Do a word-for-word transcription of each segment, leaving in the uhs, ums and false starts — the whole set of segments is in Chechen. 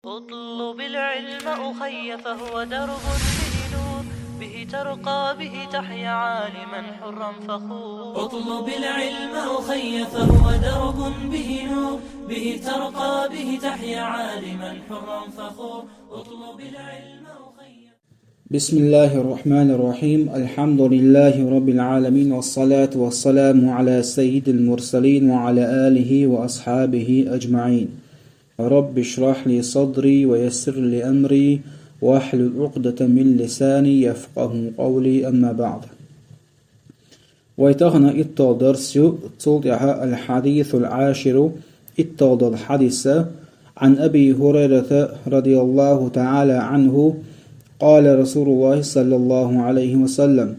اطلب العلم أخي فهو درب به نور، به ترقى به تحيا عالما حرا فخور. اطلب العلم أخي فهو درب به نور، به ترقى به تحيا عالما حرا فخور. اطلب العلم أخي. بسم الله الرحمن الرحيم. الحمد لله رب العالمين، والصلاة والسلام على سيد المرسلين وعلى آله وأصحابه أجمعين. رب اشرح لي صدري ويسر لي أمري واحلل عقدة من لساني يفقه قولي، أما بعد. Вай тахана итталгӀа дарс ю, цул тӀехьа الحديث العاشر, итталгӀа хьадис. عن أبي هريرة رضي الله تعالى عنه قال رسول الله صلى الله عليه وسلم.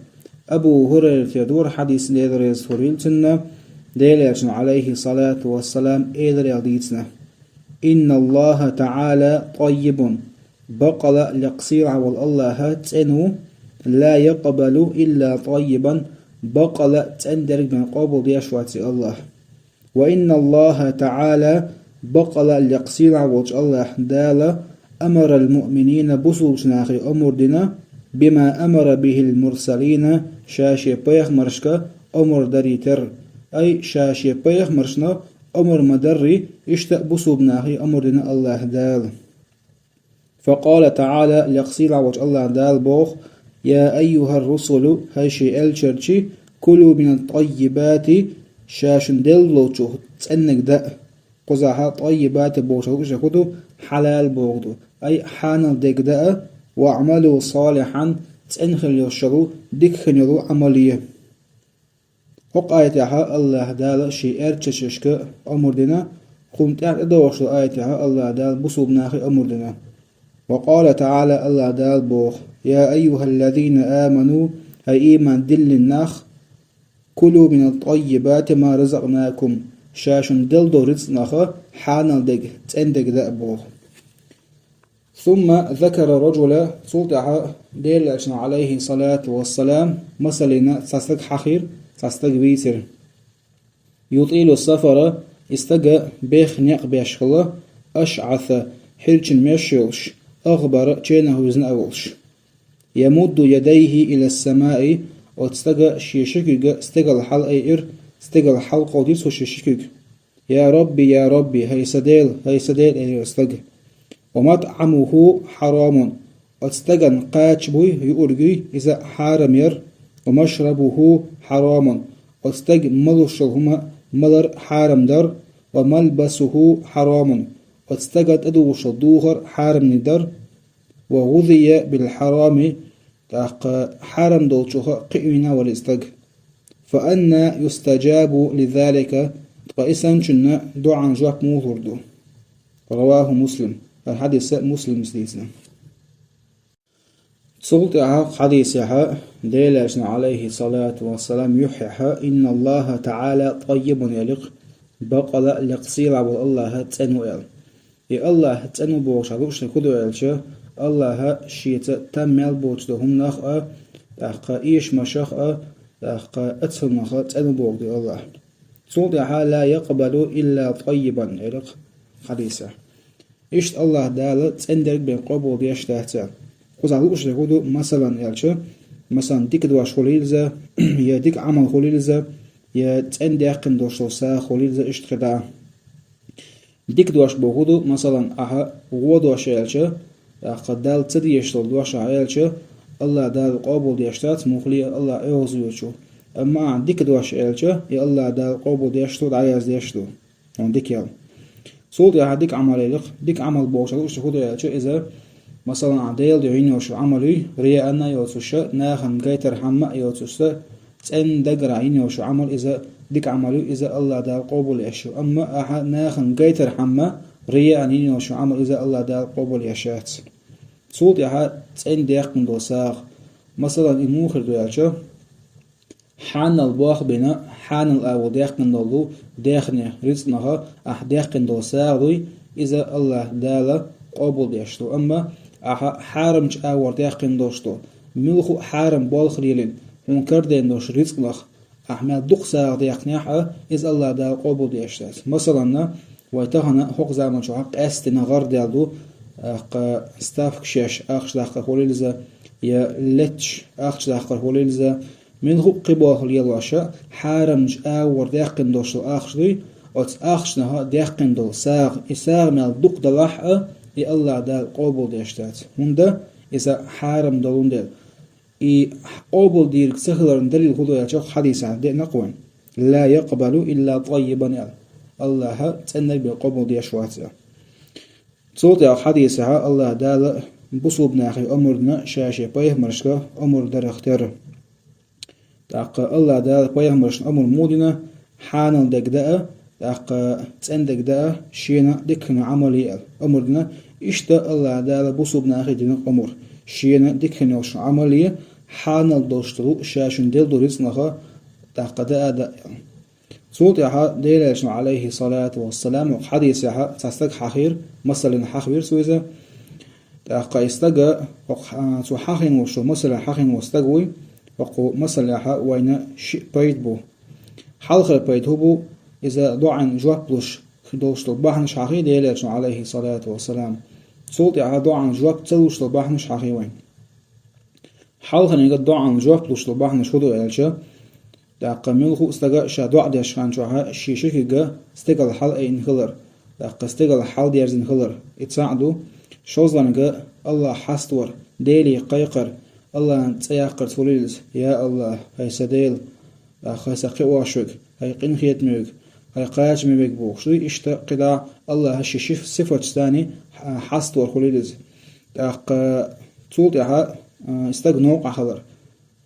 Абу Хурайрата дора хьадис, Дела реза хуьлийла цунна, Делан Элчано, عليه الصلاة والسلام, элира аьлла дийцина: إن الله تعالى طيب, бакъала лекха сийлахь вола АллахӀ цӀена ву, لا يقبل إلا طيبا, бакъала цӀендерг бен къобалдеш вац и АллахӀ. وإن الله تعالى, бакъала лекха сийлахь волчу АллахӀ Дала, أمر المؤمنين, бусулбачу нахе омра дина, بما أمر به المرسلين, ша шен пайхамаршка омра дарий терра, ай, ша шен пайхамаршна омра ма даррий, иштта а бусулба нахе омра дина АллахӀ Дала. فقال تعالى, лекха сийлахь волчу АллахӀ Дала боху: يا أيها الرسل, хӀай шен элчанаш, كلوا من الطيبات, ша шуна делла долчух цӀенниг даа. Кхузахь طيبات бохучух луъуш дерг хӀун ду? Хьалал бохург ду. Ай, хьанал дерг даа, واعملوا صالحا, цӀена хила йолуш йолу, дика хила йолу Ӏамал е. ХӀокху аятехь АллахӀ Дала шен элчанашка омра дина, кхунна тӀаьхьа тӀедогӀуш долу аятехь АллахӀ Дала бусулба нахе омра дина. وقال تعالى, АллахӀ Дала боху: يا أيها الذين آمنوا, хӀай ийман диллина нах, كلوا من الطيبات ما رزقناكم, ша шуна делла долу рицкъанах хьанал дерг, цӀена дерг даа боху. ثم ذكر رجلا, цул тӀаьхьа Делан Элчано, عليه الصلاة والسلام, масална цхьа стаг хьахийра, цхьа стаг вийцира. يطيل السفر, и стаг беха некъ беш хилла, أشعث, хьирчина меш йолуш, أغبر, ченах вуьзна а волуш. يمد يديه إلى السماء, оцу стага шен ши куьг стегала хьалаайира, стегала хьалакховдийра цо шен ши куьг. يا رب، يا رب, хӀай сан Дела, хӀай сан Дела, элира оцу стага. ومطعمه حرام, оцу стагана кхача буй, юург юй, иза хьарам яра. ومشربه حرام, оцу стага малуш йолу хӀума малар хьарам дара. وملبسه حرام, оцу стага тӀедугӀуш йолу духар хьарамни дара. وغذي بالحرام, тӀаккха хьарам долчух кхиавина вара и стаг. فأنى يستجاب لذلك, ткъа и санначунна доӀан жоп муха лур ду? رواه مسلم, хӀара хьадис Муслима дийцина. Цул тӀаьхьа хьадисехь Делан Элчано, عليه الصلاة والسلام, юьххьехь: إن الله تعالى طيب, элира, бакъала лекха сийлахь волу АллахӀ цӀена ву аьлла. И АллахӀ цӀена ву бохучух луъуш дерг хӀун ду аьлча, АллахӀ шеца там мел боцу долу хӀуманах а, тӀаккха эшамашах а, тӀаккха оцу хӀуманах а цӀена ву бохург ду АллахӀ. Цул тӀаьхьа: لا يقبل إلا طيبا, элира хьадисехь. Иштта АллахӀ Дала цӀена дерг бен къобалдеш дац аьлла. Кхузахь луъуш дерг хӀун ду, масалан аьлча, масалан, дика дош хуьлийла иза, я дика Ӏамал хуьлийла иза, я цӀена даьккхина долуш долу сагӀа хуьлийла иза, иштта хир дац. Дика дош бохург ду, масалан, ахьа вон дош аьлча, тӀаккха Далла ца дезаш долу дош ахьа аьлча, АллахӀ Дала къобалдеш дац, муххале а АллахӀ оьгӀазвоьдучо. Амма ахьа дика дош аьлча, и АллахӀ Дала къобалдеш ду, дӀаяздеш ду. Хьуна дика ял. Цул тӀаьхьа дика Ӏамал, элира, дика Ӏамал бохучух луъуш дерг хӀун ду аьлча, иза, масалан, ахьа Делан дуьхьа йина йолуш йолу Ӏамал юй, рияъана а йоцуш, нахана гайтархьама а йоцуш, цӀена дагара йина йолуш йолу Ӏамал, иза дика Ӏамал ю, иза АллахӀ Дала къобалъеш ю. Амма ахьа нахана гайтархьама, рияъана йина йолуш йолу Ӏамал, иза АллахӀ Дала къобалъеш яц. Цул тӀаьхьа цӀена даьккхина долу сагӀа. Масалан, и муха хир ду аьлча, хьанал болх а бина, хьанал агӀор даьккхина долу даьхни, рицкъанах ахьа даьккхина долу сагӀа дуй, иза АллахӀ Дала къобалдеш ду. Амма ахьа хьарамчу агӀор даьккхина долуш долу, муьлхха а хьарам болх лелийна, хьуна карадайна долуш рицкъанах ахьа мел дукха сагӀа даьккхинехь а, иза АллахӀ Дала къобалдеш дац. Масалан, вай тахана хӀокху заманчохь къаьсттина гӀар даьлла ду, тӀаккха ставкаш еш ахча даккхар хулилза, я летташ ахча даккхар хулилза, мел хӀуъа кхиболх лелоша, хьарамча агӀор даьккхина долуш ахча дуй, оцу ахчанах даьккхина долу сагӀа, и сагӀа мел дукха далахь а, и Аллах Дала къобалдеш дац. ХӀунда иза хьарам долун дела. И къобалдийриг ца хиларна далил хӀун ду аьлча, хьадисехь деана кхуьнан: «Ла якъбалу илла таййибан», – аьлла. Аллаха цӀеннарг бен къобалдеш вац аьлла. Цул тӀаьхьа хьадисехь Аллах Дала бусулба нахе омра дина, ша шен пайхамаршка омра дарах терра. ТӀаккха Аллах Дала пайхамаршна омра муха дина? Хьанал дерг даа, тӀаккха цӀена дерг даа, шена диканна Ӏамал е аьлла омра дина. Иштта Аллах Дала бусулба нахе дина омра, шена диканна йолчу Ӏамал е, хьанал долуш долу ша шуна делла долу рицкъанах тӀаккха даа а даа аьлла. Цул тӀаьхьа Делан Элчано, алейхи салату вассалам, хьадисехь цхьа стаг хьахийра, масална хьахвира цо иза. ТӀаккха и стага, хӀокху, а, цо хьахийна волуш, масална хьахийна волу стаг вуй, хӀокху масалехь вайна шиъ пайда бу. Хьалхара пайда хӀун бу? Иза доӀанна жоп луш долуш долу бахьанаш хьахий Делан Элчано, алейхи салату вассалам. Цул тӀаьхьа доӀанна жоп ца луш долу бахьанаш хьахий вайна. Хьалхарниг доӀанна жоп луш долу бахьанаш хӀун ду аьлча, тӀаккха муьлхха а стага ша доӀа деш хан чохь шен ши куьг стегала хьалаайина хилар, тӀаккха стегала хьаладерзина хилар, и цхьаъ ду. ШолгӀаниг Аллах хьаставар, Деле кхайкхар, Аллахна цӀе яккхарца хуьлийла иза: «Я Аллах, хӀай сан Дела, тӀаккха хӀай сан кхиош верг, хӀай къинхетаме верг, хӀай кхачаме верг», – бохуш дуй. Иштта кхидӀа Аллаха ши ши сифаташца хьаставар хуьлийла иза. ТӀаккха цул тӀаьхьа, а, стаг новкъахь хилар.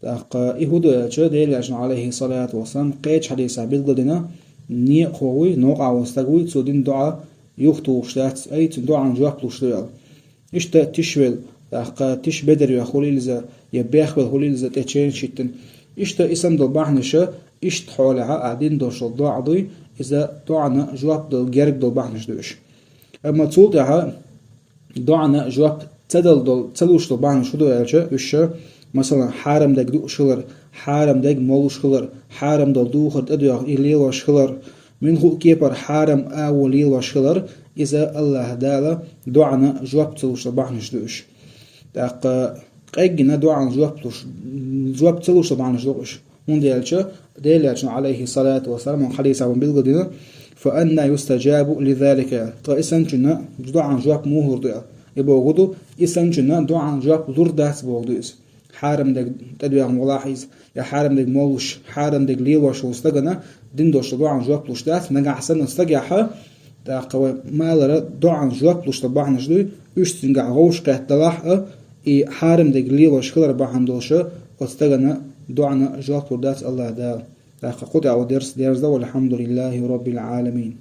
ТӀаккха и хӀун ду аьлча, Делан Элчано, алейхи салату вассалам, кхечу хьадисехь билгалдина, некъахо вуй, новкъахь волу стаг вуй, цо дина доӀа юхатухуш дац, ай, цуьнан доӀанна жоп луш ду аьлла. Иштта тишвелла, тӀаккха тиша бедар йоьхна хуьлийла иза, я бехвелла хуьлийла иза, тӀе ченаш хӀиттина. Иштта и санна долу бахьанаша, иштта хьолехь а дина долуш долу доӀа дуй, иза доӀанна жоп дала герга долу бахьанаш ду уьш. Амма цул тӀаьхьа доӀанна жоп ца дала долу, ца луш долу бахьанаш хӀун ду аьлча, уьш, масалан, хьарам дерг дууш хилар, хьарам дерг молуш хилар, хьарам долу духар тӀедоьгӀна и лелош хилар, муьлхха а кепара хьарам агӀо лелош хилар, иза Аллаха Дала доӀанна жоп ца луш долу бахьанаш ду уьш. ТӀаккха къеггина доӀанна жоп луш, жоп ца луш долу бахьанаш ду уьш. ХӀунда аьлча Делан Элчано, алейхи салату вассалам, хьадисехь вайна билгалдина: «Фа анна юстаджабу ли залика?» Ткъа и санначунна доӀанна жоп муха лур ду аьлла. И бохург ду, и санначунна доӀанна жоп лур дац бохург ду иза. Хьарам дерг тӀедоьгӀна волахь иза, я хьарам дерг молуш, хьарам дерг лелош волу стагана дина долуш доӀанна жоп луш дац, нагахь санна стагехь, тӀаккха вай ма-аллара, доӀанна жоп луш долу бахьанаш дуй, уьш цуьнгахь вовшахкхетта далахь а, и хьарам дерг лелош хилар бахьана долуша, оцу стагана доӀанна жоп лур дац Аллаха Дала. ТӀаккха кху тӀехь вай дерс дерзадо, валхьамдулиллахи роббил Ӏаламин.